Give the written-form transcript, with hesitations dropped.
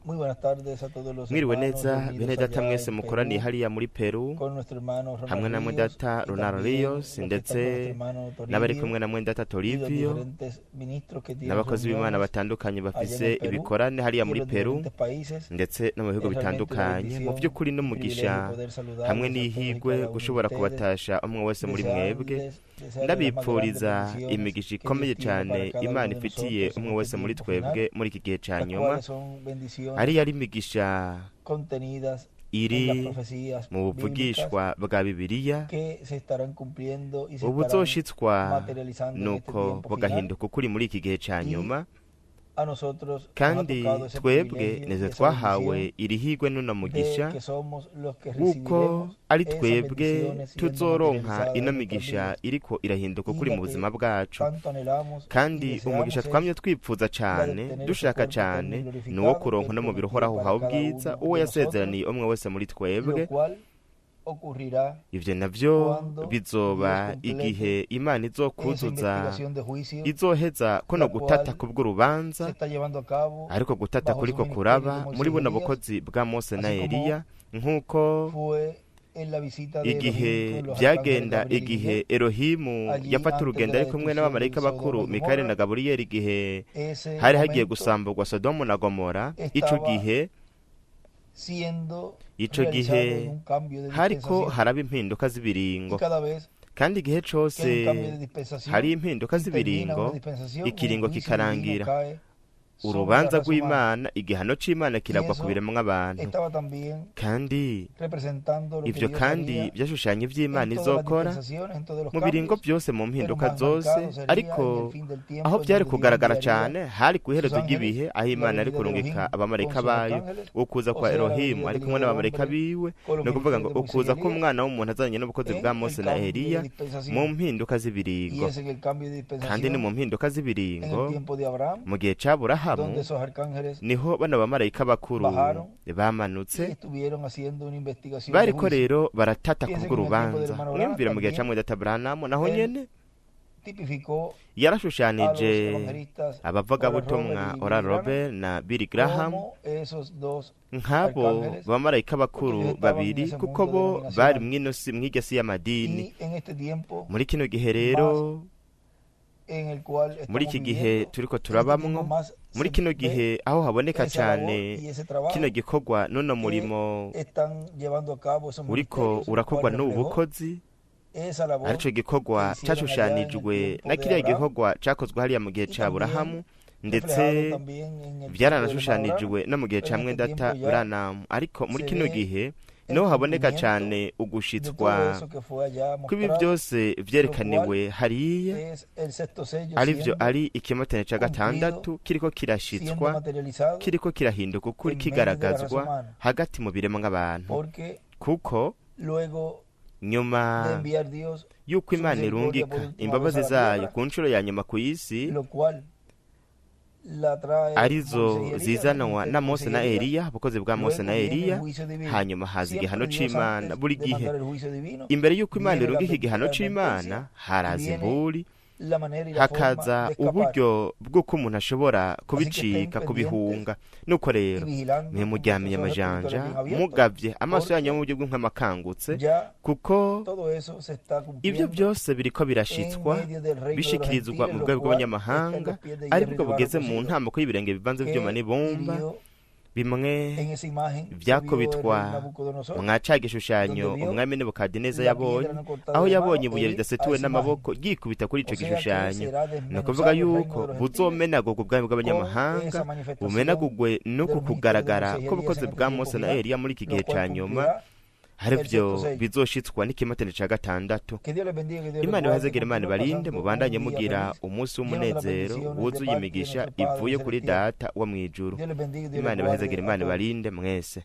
Muy buenas tardes a todos los Mwiriwe hermanos neza reunidos bene data allá mwese en mukoraniye Perú hariya muri Peru con nuestro hermano hamwe Ronald na Ríos mwendata y Ronald también Rios los que están ndetse con nuestro hermano n'abari Toribio kumwe na mwendata y los Toribio diferentes ministros que tienen n'abakozi b'Imana reuniones batandukanye allá en bafise el Perú ibikorane hariya y en muri los Peru diferentes países. Ndetse no mu bihugu Es realmente una bitandukanye. Mu bendición by'ukuri y n'umugisha privilegio poder hamwe saludarles a todos y n'ihigwe cada uno de gushobora ustedes, kubatasha umwe wese muri mwebwe. desearles, desearles las más grandes Ndabipfuriza bendiciones imigisha que Dios ikomeye tiene para cyane cada Imana uno de ifitiye nosotros en umwe este wese muri tiempo twebwe final, muri iki gihe ca las nyuma, cuales son bendiciones ariyo ari imigisha contenidas en iri las profecías mu bíblicas buvugishwa bwa Bibiliya que se estarán cumpliendo y se estarán ubuzoshitswa materializando en este nuko tiempo final. bugahinduka ukuri muri iki gihe ca Y nyuma. a nosotros nos ha Kandi tocado ese twebwe privilegio y nitwe esa twahawe bendición iri higwe n'uno de mugisha que somos los que w'uko recibiremos ari esas twebwe bendiciones siendo tuzoronka materializadas ino en nuestras migisha vidas. iriko irahinduka Y ukuri la mu que buzima bwacu. tanto anhelamos y Kandi umugisha deseamos twamye es twipfuza la de cane obtener ese dushaka cuerpo eterno cane y ni uwo glorificado que kuronka Él no mubiri prometió uhoraho para uhawe cada ubwiza uno uwo de nosotros, yasezeraniye umwe wese muri twebwe. Lo cual ocurrirá Ivyo navyo cuando bizoba Dios complete igihe Imana esa izokuzuza investigación de juicio, izoheza kuno la cual gutata kubw'urubanza se está llevando a cabo ariko gutata bajo su kuriko ministerio kuraba de Moisés muri y buno Elías, bukozi bwa Mose na así como Eliya nk'uko fue en la visita de igihe Elohim con los arcángeles byagenda Gabriel y igihe Miguel Elohimu allí yafata antes de urugendo la ari kumwe destrucción de n'abamarayika Sodoma bakuru y Mikayeli na Gomorra. Gaburiyeli igihe Ese hari hagiye momento gusamburwa Sodomu na Gomora ico estaba gihe siendo ico realizado gihe en un cambio de hariko dispensación haraba impinduka y z'ibiringo. Cada vez Kandi igihe que hay cose un cambio de dispensación hari impinduka y termina una z'ibiringo dispensación, un ikiringo juicio divino kikarangira cae sobre la urubanza raza humana. rw'Imana igihano c'Imana Y kiragwa ku eso biremwa abantu. estaba también Kandi representando lo que ivyo Dios kandi haría vyashushanya ivy'Imana en todas las izokora dispensaciones, en todos los mu biringo cambios, byose mu pero mpinduka más zose marcado sería en ariko el fin del aho tiempo, en byari donde Dios kugaragara enviaría cane hari ku iherezo sus ángeles, ry'ibihe aho la Imana ari venida de kurungika Elohim con abamarayika sus bayo arcángeles, ukuza o kwa sea, la Elohimu venida ari del kumwe Hijo del n'abamarayika Hombre biwe con los ni ukuvuga ngo ministerios de Moisés y ukuza Elías k'umwana w'umuntu azanye n'ubukozi en bwa el Mose na cambio de Eliya mu dispensación. mpinduka Y z'ibiringo. es en el cambio de Kandi ni mu dispensación mpinduka en el z'ibiringo tiempo de Abraham, mu gihe c'Aburahamu donde esos arcángeles niho bano bamarayika bakuru bajaron y bamanutse estuvieron haciendo una investigación de bariko juicio. rero baratata Piensen que en el tiempo del kubw'urubanza. hermano Branham Mwiyumvire mu gihe ca también mwedata Branamu naho él nyene tipificó a los yarashushanije evangelistas Oral Robert abavugabutumwa y Oral Billy Graham Robert na Billy Graham como esos dos nk'abo arcángeles, bamarayika porque bakuru ellos estaban en babiri ese kuko mundo bo bari denominacional. mw'ino si mw'iryo si y'amadini. Y en este tiempo Muri kino gihe más rero en el cual muri estamos iki gihe viviendo, turiko en este tiempo turabamwo más muri se kino ve gihe aho haboneka esa labor cane y ese kino trabajo gikorwa n'uno que murimo están llevando a cabo esos uriko ministerios, el urakorwa cual n'ubu reflejó bukozi esa labor arico que gikorwa hicieron allá en el cashushanijwe tiempo na de kiriya Abraham gikorwa cakozwe hariya mu gihe y ca también Aburahamu ndetse reflejado también en el tiempo del hermano Branham, byaranashushanijwe no mu gihe pero ca en este mwendata tiempo ya Branham ariko muri se kino ve gihe el niho haboneka cumplimiento cane de todo ugushitswa eso que fue allá kw'ibi mostrado, byose lo cual vyerekaniwe hariya es el sexto sello arivyo siendo ari ikimatane ca cumplido, gatandatu kiriko siendo kirashitswa materializado kiriko kirahinduka ukuri en medio de la raza kigaragazwa humana, hagati mu biremwa abantu porque kuko luego de nyuma enviar Dios y'uko su Imana misericordia por irungika última vez imbabazi a la zayo tierra, ku nshuro ya nyuma ku isi lo cual la trae arizo Moisés y Elías, el zizanwa ministerio na de Mose Moisés y na Elías, Eliya abakozi bwa Mose luego na viene el Eliya juicio divino. hanyuma haza Siempre igihano Dios c'Imana antes buri de gihe mandar el juicio divino, imbere y'uko Imana viene la irungika igihano advertencia c'Imana y haraza viene imburi la manera y la forma hakaza de escapar. uburyo bw'uko umuntu ashobora Así que estén kubicika pendientes kubihunga nuko y rero vigilando mwe con muryamiye vuestros ojos amajanja espirituales bien abiertos, mugavye amaso yanyu porque mu buryo bw'inkwamakangutse ya kuko todo eso se está ibyo cumpliendo byose biriko en birashitswa medio del reino de los bishikirizwa gentiles, mu lo bwego cual está en bw'abanyamahanga los pies de hierro y aribwo de barro bugeze mu cocido, ntambuko y'ibirenge bivanze ivyuma que n'ibumba hirió bimwe en esa imagen que vio el rey vyakubitwa Nabucodonosor, mwa ca gishushanyo donde vio umwami Nebukadineza la yabonye piedra no cortada aho de yabonye mano ibuye herir a ridasetuwe esa imagen. n'amaboko ryikubita kuri ico O sea que gishushanyo será ni ukuvuga desmenuzado el reino yuko de los gentiles buzomenagurwa ubwami con bw'abanyamahanga esa manifestación bumenagurwe de n'uku los ministerios de kugaragara Moisés y Elías k'ubukozi en este bwa tiempo Mose na final, Eliya muri iki lo gihe cual ca nyuma cumplirá el arivyo sexto sello. bizoshitswa n'ikimatane ca gatandatu. Que Dios les bendiga, que Dios les Imana guarde, ibahezagire Imana continúen ibarinde pasando un mubandanye día mugira feliz, umunsi lleno de las w'umunezero bendiciones de wuzuye parte de imigisha nuestro Padre ivuye kuri Celestial. Data wo mw'ijuru. Dios les bendiga y Dios les Imana guarde ibahezagire a Imana todos. ibarinde mwese.